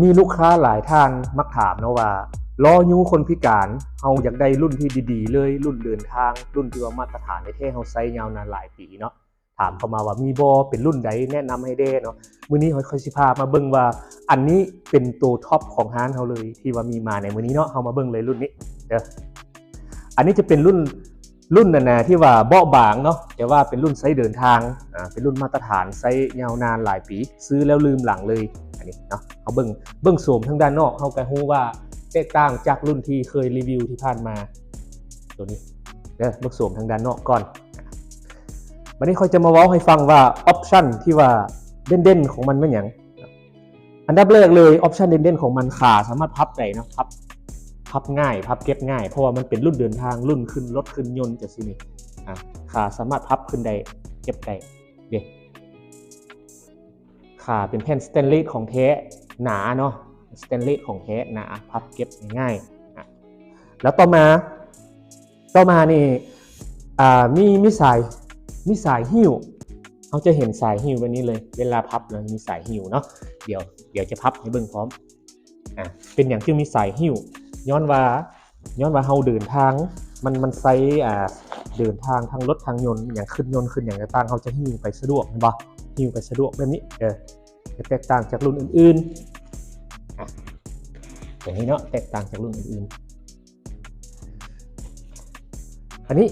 ມີລູກຄ້າຫຼາຍທ່ານມັກຖາມເນາະວ່າ ລໍ້ຍູ້ຄົນພິການ ເຮົາຢາກໄດ້ລຸ້ນທີ່ດີໆເລີຍ, ລຸ້ນເດີນທາງ, ລຸ້ນທີ່ວ່າມາດຕະຖານແທ້ໆ, ເຮົາໃຊ້ຍາວນານຫຼາຍປີເນາະ. ຖາມເຂົ້າມາວ່າມີບໍ່ ເປັນລຸ້ນໃດ ແນະນຳໃຫ້ແດ່ເນາະ. ມື້ນີ້ຂ້ອຍ ຂ້ອຍຊິພາມາເບິ່ງວ່າ ອັນນີ້ເປັນໂຕທັອບຂອງຮ້ານເຮົາເລີຍ ທີ່ວ່າມີມາໃນມື້ນີ້ເນາະ. ເຮົາມາເບິ່ງເລີຍລຸ້ນນີ້ເດີ. ອັນນີ້ຈະເປັນລຸ້ນ ລຸ້ນນັ້ນນະ ທີ່ວ່າເບາະບາງເນາະ, ແຕ່ວ່າເປັນລຸ້ນໃຊ້ເດີນທາງ, ອ່າ ເປັນລຸ້ນມາດຕະຖານ ໃຊ້ຍາວນານຫຼາຍປີ, ຊື້ແລ້ວລືມຫຼັງເລີຍ. ອັນນີ້ເນາະ ເຮົາເບິ່ງ ເບິ່ງໂສມທາງດ້ານນອກ ເຮົາກໍຮູ້ວ່າແຕກຕ່າງຈາກລຸ້ນທີ່ເຄີຍຣີວິວທີ່ຜ່ານມາ. ໂຕນີ້ເດີ ເບິ່ງໂສມທາງດ້ານນອກກ່ອນ. ບັດນີ້ຂ້ອຍຈະມາເວົ້າໃຫ້ຟັງວ່າ ອອບຊັນທີ່ວ່າເດັ່ນໆຂອງມັນແມ່ນຫຍັງ. ອັນດັບແລກເລີຍ ອອບຊັນເດັ່ນໆຂອງມັນ ຂາສາມາດພັບໄດ້ເນາະ, ພັບ ພັບງ່າຍ ພັບເກັບງ່າຍ ເພາະວ່າມັນເປັນລຸ້ນເດີນທາງ, ລຸ້ນຂຶ້ນລົດຂຶ້ນຍົນຈັ່ງຊີ້ນີ້. ອ່າ ຂາສາມາດພັບຂຶ້ນໄດ້ ເກັບໄດ້ເດ້. ຂາເປັນແຜ່ນສະແຕນເລດຂອງແທ້ ໜາເນາະ, ສະແຕນເລດຂອງແທ້ ໜາ ພັບເກັບງ່າຍ. ອ່າ ແລ້ວຕໍ່ມາ ຕໍ່ມານີ້ ອ່າ ມີ ມີສາຍ ມີສາຍຫິ້ວ. ເຮົາຈະເຫັນສາຍຫິ້ວແບບນີ້ເລີຍ ເວລາພັບແລ້ວມີສາຍຫິ້ວເນາະ. ດຽວ ດຽວຈະພັບໃຫ້ເບິ່ງພ້ອມ. ອ່າ ເປັນຫຍັງຈຶ່ງມີສາຍຫິ້ວ? ຍ້ອນວ່າ ຍ້ອນວ່າເຮົາເດີນທາງ ມັນ ມັນໃຊ້ ອ່າ ເດີນທາງທາງລົດທາງຍົນ ຫຍັງ ຂຶ້ນຍົນຂຶ້ນຫຍັງຕ່າງໆ ເຮົາຈະຫິ້ວໄປສະດວກ ແມ່ນບໍ່? ຫິ້ວໄປສະດວກແບບນີ້ ເອີ ຈະແຕກຕ່າງຈາກລຸ້ນອື່ນໆ. ອ່າ ຕົວນີ້ເນາະ ແຕກຕ່າງຈາກລຸ້ນອື່ນໆ. ອັນນີ້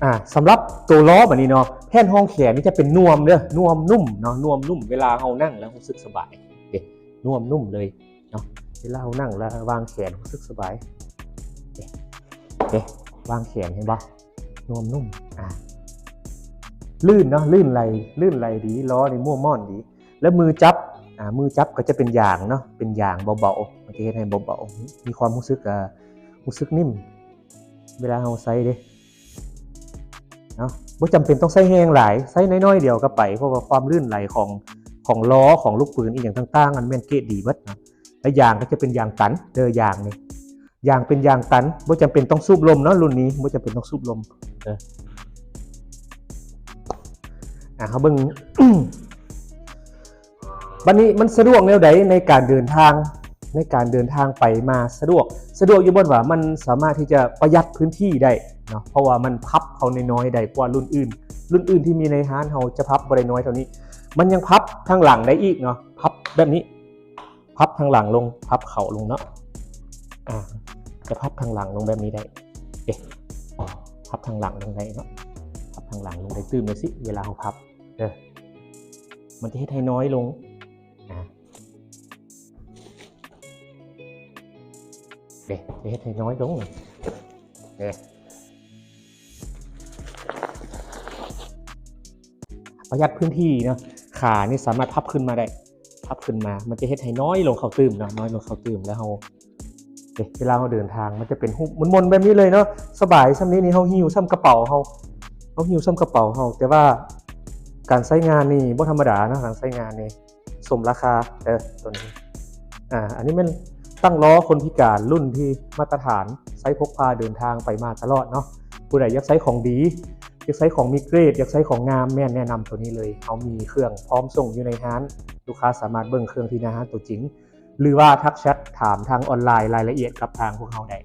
ອ່າ ສຳລັບໂຕລໍ້ບາດນີ້ເນາະ ແຜ່ນຮອງແຂນນີ້ຈະເປັນນວມເດີ ນວມນຸ້ມເນາະ, ນວມນຸ້ມ ເວລາເຮົານັ່ງແລ້ວຮູ້ສຶກສະບາຍເດ້ ນວມນຸ້ມເລີຍເນາະ. ເວລາເຮົານັ່ງແລ້ວວາງແຂນຮູ້ສຶກສະບາຍເດ້ ເດ້ ວາງແຂນເຫັນບໍ່? ນວມນຸ້ມ ອ່າ ລື່ນເນາະ ລື່ນໄຫຼ ລື່ນໄຫຼດີ, ລໍ້ນີ້ມ້ວນມ່ອນດີ. ແລ້ວມືຈັບ ອ່າ ມືຈັບກໍຈະເປັນຢາງເນາະ ເປັນຢາງເບົາໆ ມັນຈະເຮັດໃຫ້ເບົາໆ ມີຄວາມຮູ້ສຶກ ອ່າ ຮູ້ສຶກນິ້ມ ເວລາເຮົາໃຊ້ເດ້ເນາະ. ບໍ່ຈຳເປັນຕ້ອງໃຊ້ແຮງຫຼາຍ ໃຊ້ນ້ອຍໆດຽວກໍໄປ ເພາະວ່າຄວາມລື່ນໄຫຼຂອງ ຂອງລໍ້ ຂອງລູກປືນອີ່ຫຍັງຕ່າງໆ ອັນແມ່ນເກຣດດີເບິດເນາະ. ແລະຢາງກໍຈະເປັນຢາງຕັນເດີ ຢາງນີ້ ຢາງເປັນຢາງຕັນ ບໍ່ຈຳເປັນຕ້ອງສູບລົມເນາະ ລຸ້ນນີ້ບໍ່ຈຳເປັນຕ້ອງສູບລົມເດີ. ອ່າ ເຮົາເບິ່ງ ບັດນີ້ມັນສະດວກແນວໃດໃນການເດີນທາງ? ໃນການເດີນທາງໄປມາສະດວກ ສະດວກຢູ່ບ່ອນວ່າມັນສາມາດທີ່ຈະປະຢັດພື້ນທີ່ໄດ້ເນາະ ເພາະວ່າມັນພັບເຂົ້ານ້ອຍໆໄດ້ກວ່າລຸ້ນອື່ນ. ລຸ້ນອື່ນທີ່ມີໃນຮ້ານເຮົາຈະພັບບໍ່ໄດ້ນ້ອຍເທົ່ານີ້ ມັນຍັງພັບທາງຫຼັງໄດ້ອີກເນາະ ພັບແບບນີ້ ພັບທາງຫຼັງລົງ ພັບເຂົ້າລົງເນາະ. ອ່າ ຈະພັບທາງຫຼັງລົງແບບນີ້ໄດ້ເດ້ ພັບທາງຫຼັງລົງໄດ້ເນາະ ພັບທາງຫຼັງລົງໄດ້ຕື່ມໄດ້ຊິ ເວລາເຮົາພັບເດີ ມັນຈະເຮັດໃຫ້ນ້ອຍລົງ. ອ່າ ເດ້ ຈະເຮັດໃຫ້ນ້ອຍລົງເດ້ ປະຢັດພື້ນທີ່ເນາະ. ຂານີ້ສາມາດພັບຂຶ້ນມາໄດ້ ພັບຂຶ້ນມາ ມັນຈະເຮັດໃຫ້ນ້ອຍລົງເຂົ້າຕື່ມເນາະ ນ້ອຍລົງເຂົ້າຕື່ມ ແລ້ວເຮົາ ເດ້ ເວລາເຮົາເດີນທາງ ມັນຈະເປັນຮູບມົນໆແບບນີ້ເລີຍເນາະ ສະບາຍ. ສ່ຳນີ້ນີ້ເຮົາຫິ້ວສ່ຳກະເປົາເຮົາ ເຮົາຫິ້ວສ່ຳກະເປົາເຮົາ ແຕ່ວ່າການໃຊ້ງານນີ້ບໍ່ທຳມະດາເນາະ ການໃຊ້ງານນີ້ສົມລາຄາເດີ ຕົວນີ້. ອ່າ ອັນນີ້ແມ່ນຕັ້ງລໍ້ຄົນພິການລຸ້ນທີ່ມາດຕະຖານ ໃຊ້ພົກພາເດີນທາງໄປມາຕະຫຼອດເນາະ. ຜູ້ໃດຢາກໃຊ້ຂອງດີ ຢາກໃຊ້ຂອງມີເກຣດ ຢາກໃຊ້ຂອງງາມ ແມ່ນແນະນຳຕົວນີ້ເລີຍ. ເຮົາມີເຄື່ອງພ້ອມສົ່ງຢູ່ໃນຮ້ານ ລູກຄ້າສາມາດເບິ່ງເຄື່ອງທີ່ໜ້າຮ້ານຕົວຈິງ ຫຼືວ່າທັກແຊັດຖາມທາງອອນລາຍລາຍລະອຽດກັບທາງພວກເຮົາໄດ້.